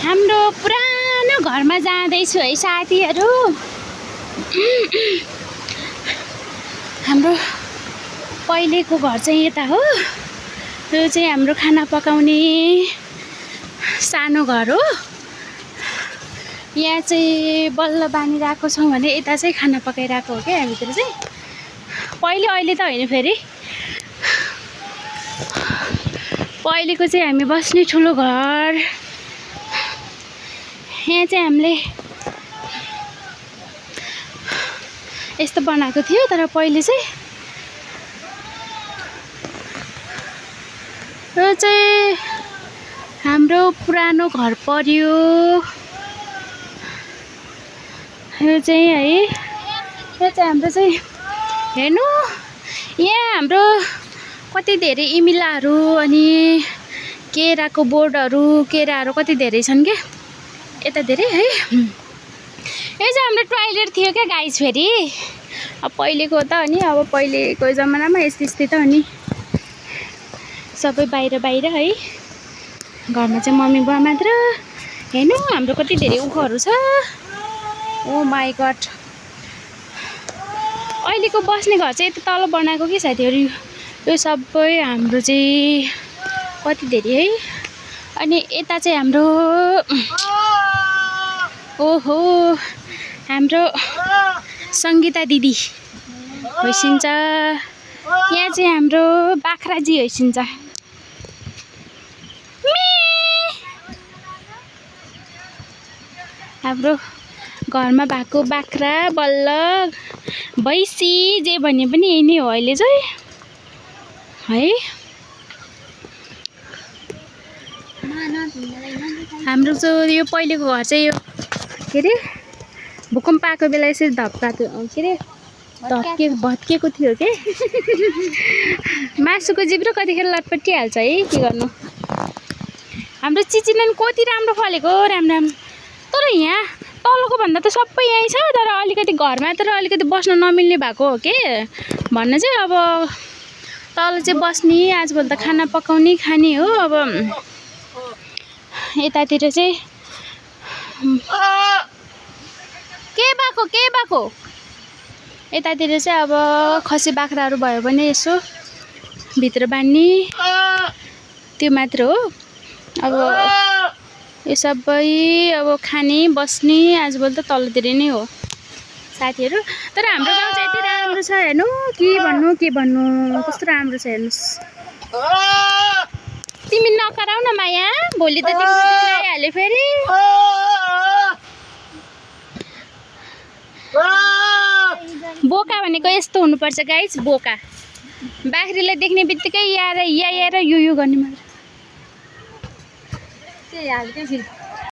हाम्रो पुरानो घरमा जाँदैछु है साथीहरू। हाम्रो पहिलेको घर चाहिँ यता हो। यो चाहिँ हाम्रो खाना पकाउने सानो घर हो। यहाँ चाहिँ बल्ल बानिरहेको छौँ भने यता चाहिँ खाना पकाइरहेको हो क्या हामीतिर चाहिँ। पहिले अहिले त होइन फेरि। पहिलेको चाहिँ हामी बस्ने ठुलो घर। यहाँ चाहिँ हामीले यस्तो बनाएको थियो तर पहिले चाहिँ यो चाहिँ हाम्रो पुरानो घर पर्यो। यो चाहिँ है यो चाहिँ हाम्रो चाहिँ हेर्नु यहाँ हाम्रो कति धेरै इमिलाहरू अनि केराको बोटहरू केराहरू कति धेरै छन् क्या यता धेरै है। यो चाहिँ हाम्रो टोयलेट थियो क्या गाइस फेरि। अब पहिलेको त अनि अब पहिलेको जमानामा यस्तै त अनि सबै बाहिर बाहिर है। घरमा चाहिँ मम्मी बुवा मात्र। हेर्नु हाम्रो कति धेरै उखुहरू छ। ओ माई गड। अहिलेको बस्ने घर चाहिँ यता तल बनाएको कि साथीहरू। यो सबै हाम्रो चाहिँ कति धेरै है। अनि यता चाहिँ हाम्रो ओहो हाम्रो सङ्गीता दिदी होइसिन्छ। यहाँ चाहिँ हाम्रो बाख्राजी होइसिन्छ। हाम्रो घरमा भएको बाख्रा बल्ल भैँसी जे भने पनि यही नै हो अहिले चाहिँ है। हाम्रो चाहिँ यो पहिलेको घर चाहिँ यो के अरे भूकम्प आएको बेला यसरी के अरे भत्किएको थियो के। मासुको जिब्रो कतिखेर लटपटिहाल्छ है के गर्नु। हाम्रो चिचिनन कति राम्रो फलेको राम। तर यहाँ तलको भन्दा त सबै यहीँ छ तर अलिकति घरमा तर अलिकति बस्न नमिल्ने भएको हो के भन्न चाहिँ। अब तल चाहिँ बस्ने आजभोलि त खाना पकाउने खाने हो। अब यतातिर चाहिँ के भएको यतातिर चाहिँ अब खसी बाख्राहरू भयो भने यसो भित्र बान्ने त्यो मात्र हो। अब यो सबै अब खाने बस्ने आजभोलि त तलतिर नै हो साथीहरू। तर हाम्रो गाउँ चाहिँ यति राम्रो छ हेर्नु के भन्नु कस्तो राम्रो छ हेर्नुहोस्। तिमी नकराउ न माया भोलि त तिमी आइहाल्यो फेरि। बोका भनेको यस्तो हुनुपर्छ गाइस। बोका बाख्रीलाई देख्ने बित्तिकै याएर यो गर्ने मात्र।